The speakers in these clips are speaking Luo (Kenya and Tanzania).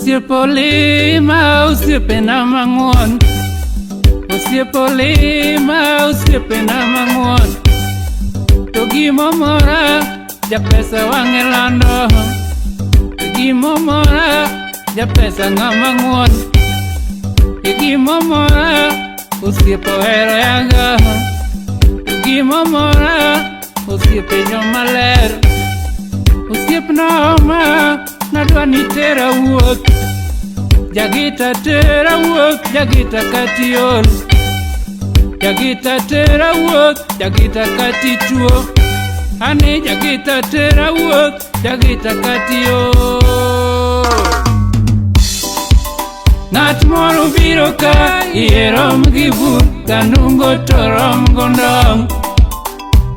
Osiepe olima, osiepena mang'won. Osiepe olima, osiepena mang'won. To gimomora, japesa wang'e lando. To gimomora, japesa ng'ama ng'won. To gimomora, osiepe ohero yanga. To gimomora, osiepe jomaler. Osiepna oma, nadwa ni tera wuoth. Jagita tera wuoth, jagita katiol. Jagita tera wuoth, jagita katituo. Ani jagita tera wuoth, jagita katiol. Ng'at moro biro ka iye rom gi bur, kanungo to rom gondong'.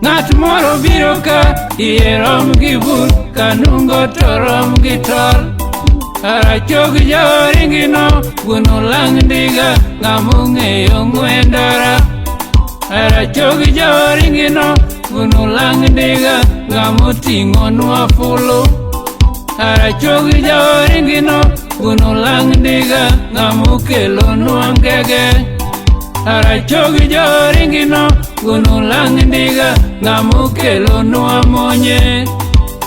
Ng'at moro biro ka iye rom gi bur, kanungo to rom gi tol. Arachogi jaoringino, gweno lang' ndiga, ng'among'eyo ng'we ndara. Arachogi jaoringino, gweno lang' ndiga, ng'amoting'onwa fulu. Arachogi jaoringino, gweno lang' ndiga, ng'amokelonwa ngege. Arachogi jaoringino, gweno lang' ndiga, ng'amokelonwa monye.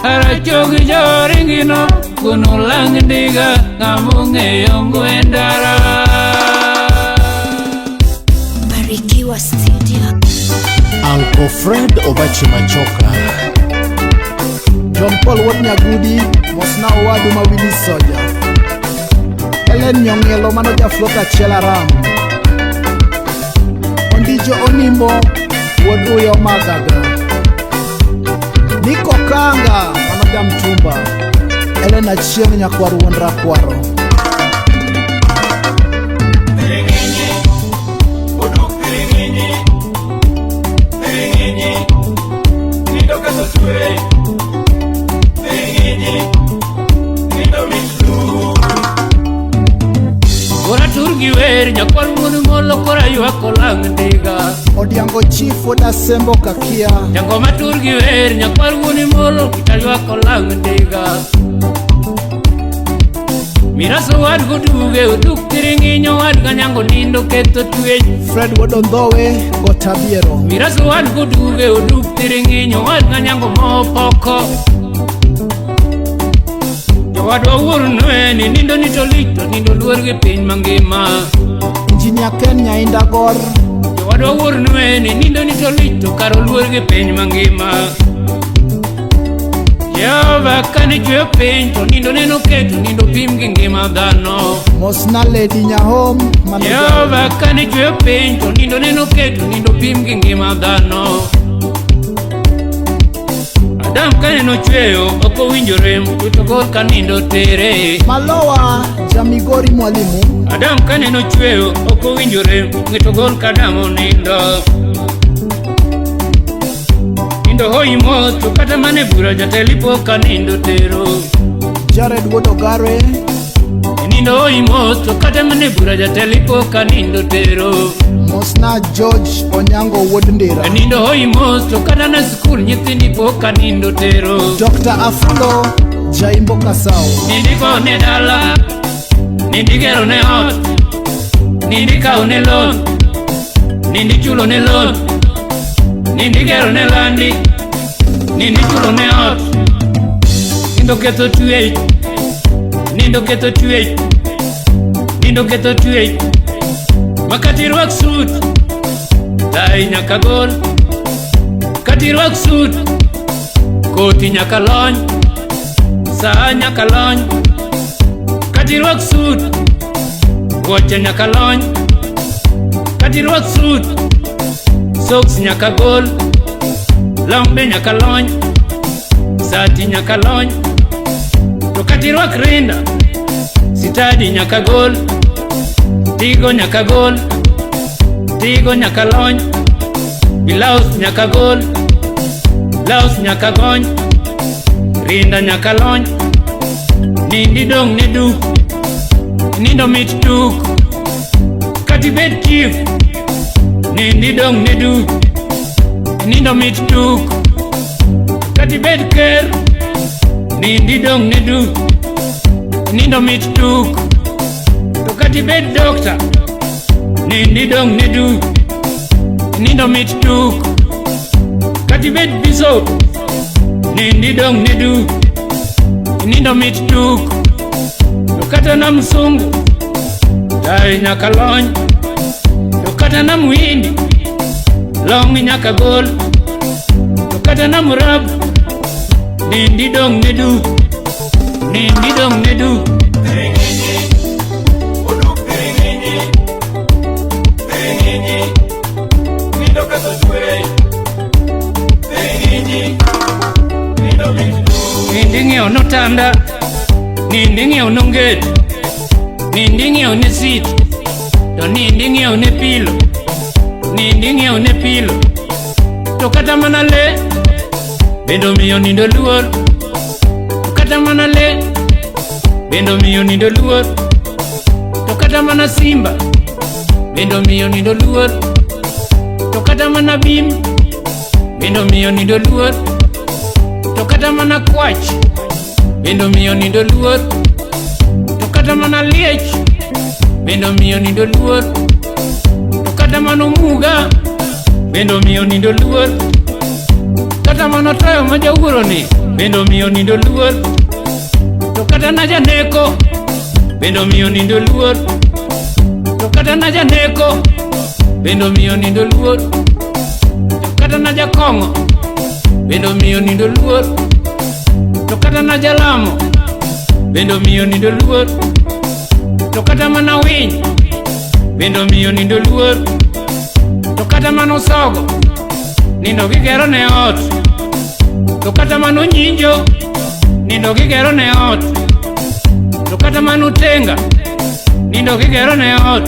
Arachogi jaoringino, gweno lang' ndiga, ng'among'eyo ng'we ndara. Barikiwa Studio. Uncle Fred Obachi Machoka. John Paul wuod Nyagudi, mosna owadu ma Willy Soja. Helen Nyong'elo mano jaflot achiel aram. Ondijo Onimbo wuod Uyo Magaga. Niko Kanga mano jamtumba. Helen Achieng' nyakwar wuon Rakwaro. Piringinyi, oduk piringinyi, piringinyi, nindo ketho twech. Piringinyi, nindo mit du. Kora tur gi wer, nyakwar wuon molo kora ywak olang' ndiga. Odiango Chief wuod Asembo Kakia. Jangoma tur gi wer, nyakwar wuon molo kita ywak olang' ndiga. Miraso wad goduge, oduk tiringinyo wad ganyango nindo ketho twech. Fred wuod Ondhowe Gotabiero. Miraso wad goduge, oduk tiringinyo wad ganyango mopoko. Jowadwa wuor nweni, nindo ni to lich to nindo luor gi piny mangima. Engineer Ken Nyainda Gor. Jowadwa wuor nweni, nindo ni to lich to kar oluor gi piny mangima. Jehova kane chweyo piny to nindo neno keto nindo pim gi ngima dhano. Mosna Lady Nyahom mano Jehova kane chweyo piny to nindo neno keto nindo pim gi ngima dhano. Adam kane nochweyo ok owinjo rem to gol ka nindo tere. Malowa Jamigori Mwalimu. Adam kane nochweyo ok owinjo rem to gol ka Adam onindo. Nindo hoyi mos to kata mane bura jatelo ipo ka nindo tero. Jared wuod Ogare. Nindo hoyi mos to kata mane bura jatelo ipo ka nindo tero. Mosna George Onyango wuod Ndira. Nindo hoyi mos to kata na skul nyithindi po ka nindo tero. Dr. Afulo Jaimbo Kasau. Nindiko ne dala, nindigero ne ot, nindikawo ne loan, nindichulo ne loan, nindigero ne landi, nindichulo ne ot. Nindo ketho twech, nindo ketho twech, nindo ketho twech. Makati rwak suit, tai nyaka gol. Kati rwak suit, koti nyaka lony, saa nyaka lony. Kati rwak suit, wuoche nyaka lony. Kati rwak suit, socks nyaka gol. Long be nyaka lony, sati nyaka lony. To kati rwak rinda, sitadi nyaka gol. Tigo nyaka gol, tigo nyaka lony. Bilaus nyaka gol, laus nyaka gony. Rinda nyaka lony, nindi dong' ne duk, nindo mit tuk. Kati bed chief, nindi dong' ne duk, nindo mit tuk. Kati bed ker, nindi dong' ne duk, Nindo mit tuk. To kata ibed dokta, nindi dong' ne duk. Nindo mit tuk. Kata ibed bishop, nindi dong' ne duk. Nindo mit tuk. To kata na msungu, tai nyaka lony. To kata na muhindi, long nyaka gol. To kata na murabu, nindi dong' ne duk. Nindi dong' ne duk. Thiring'inyi, oduk thiring'inyi, thiring'inyi, nindo ketho twech. Thiring'inyi, nindo mit duk. Nindi ng'iewo notanda, nindi ng'iewo nonget, nindi ng'iewo ne sit, to nindi ng'iewo ne pilo, nindi ng'iewo ne pilo. To kata mana le, bende omiyo nindo luor. To kata mana le, bende omiyo nindo luor. To kata mana simba, bende omiyo nindo luor. To kata mana bim, bende omiyo nindo luor. To kata mana kwach, bende omiyo nindo luor. To kata mana liech, bende omiyo nindo luor. To kata mana omuga, bende omiyo nindo luor. Kata mana otoyo ma jawuoro ni, bende omiyo nindo luor. To kata na janeko, bende omiyo nindo luor. To kata na janeko, bende omiyo nindo luor. To kata na jakong'o, bende omiyo nindo luor. To kata na jalamo, bende omiyo nindo luor. To kata mana winy, bende omiyo nindo luor. To kata mana osogo, nindo gigero ne ot. To kata mana onyinjo, nindo gigero ne ot. To kata mana otenga, nindo gigero ne ot.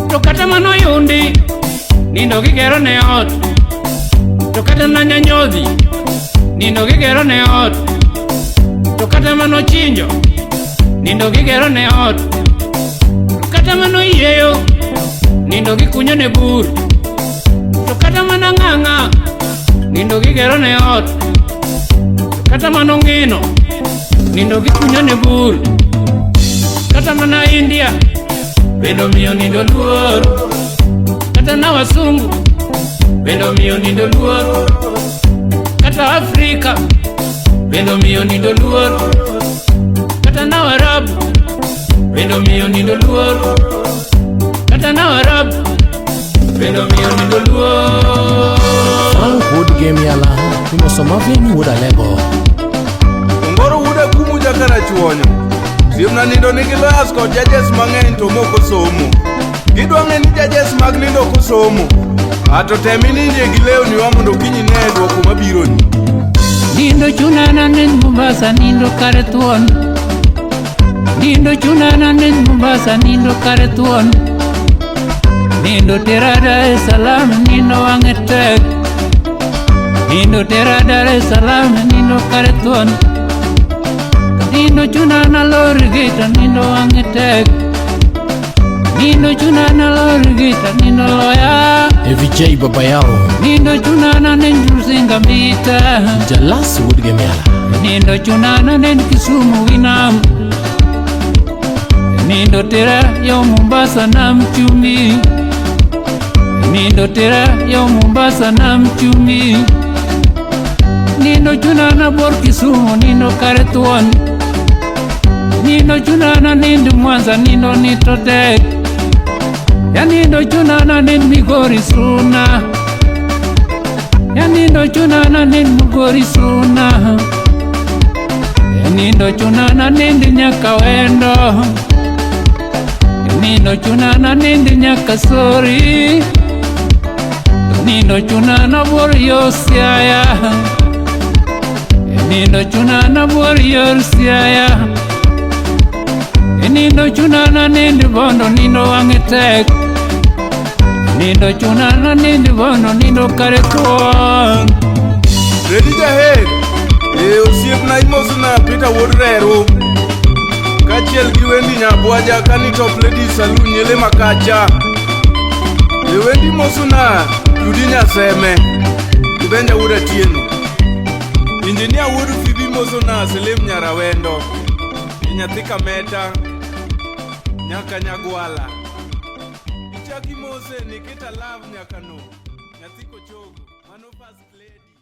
To kata mana oyundi, nindo gigero ne ot. To kata na nyanyodhi, nindo gigero ne ot. To kata mana ochinjo, nindo gigero ne ot. To kata mana oyieyo, nindo gikunyo ne bur. To kata mana ng'ang'a, nindo gigero ne ot. To kata mana ong'ino, nindo gikunyo ne bur. Kata mana India, bende omiyo nindo luor. Kata na wasungu, bende omiyo nindo luor. Kata Afrika, bende omiyo nindo luor. Kata na Waarabu, bende omiyo nindo luor. Kata na Waarabu, bende omiyo nindo luor. Frank Wuod Gemiala, imoso Marvin Wuod Alego. Ongoro wuod Akumu jakarachuonyo. Osiepna nindo nigi lawyers kod judges mang'eny to mok osomo. Gidwa ng'e ni judges mag nindo ok osomo. Ato tem inindie gi lewni wa mondo kiny ine duoko mabironi. Nindo chunana nin Mombasa, nindo kare thuon. Nindo chunana nin Mombasa, nindo kare thuon. Nindo tera Dar es Salaam, nindo wang'e tek. Nindo tera Dar es Salaam, nindo kare thuon. Nindo chunana lor gita, nindo wang'e tek. Nindo chunana lor gita, nindo loya. AVJ Baba Yao, Nindo chunana nin Rusinga mita. Jalas Wuod Gemiala. Nindo chunana nen Kisumu winam. Nindo tera yo Mombasa nam chumi. Nindo tera yo Mombasa nam chumi. Nindo chunana bor Kisumu, nindo kare thuon. Nindo chunana nindo Mwanza, nindo nito tek. Ya nindo chunana nin Migori Suna. Ya nindo chunana nin Migori Suna. Nindo chunana nindi nyaka wendo. Nindo chunana nindi nyaka sori. Nindo chunana bor yo Siaya. Nindo chunana bor yor Siaya. Nindo chunana nindi bondo, nindo wang'e tek. Nindo chunana nindi bondo, nindo kare thuon. Redi jaher. E osiepna imosna Peter wuod Reru. Kaachiel gi Wendi Nyabwaja kani Top Ladies Saloon Nyele Makacha. E Wendi mosna Judy Nyaseme. Gi Benja wuod Atieno. Injinia wuod Fibi mosona Selim Nyarawendo. nyathi Kameta nyaka Nyagwala. Ichaki mose Nikita Love nyaka no nyathi Kochogo mano first lady.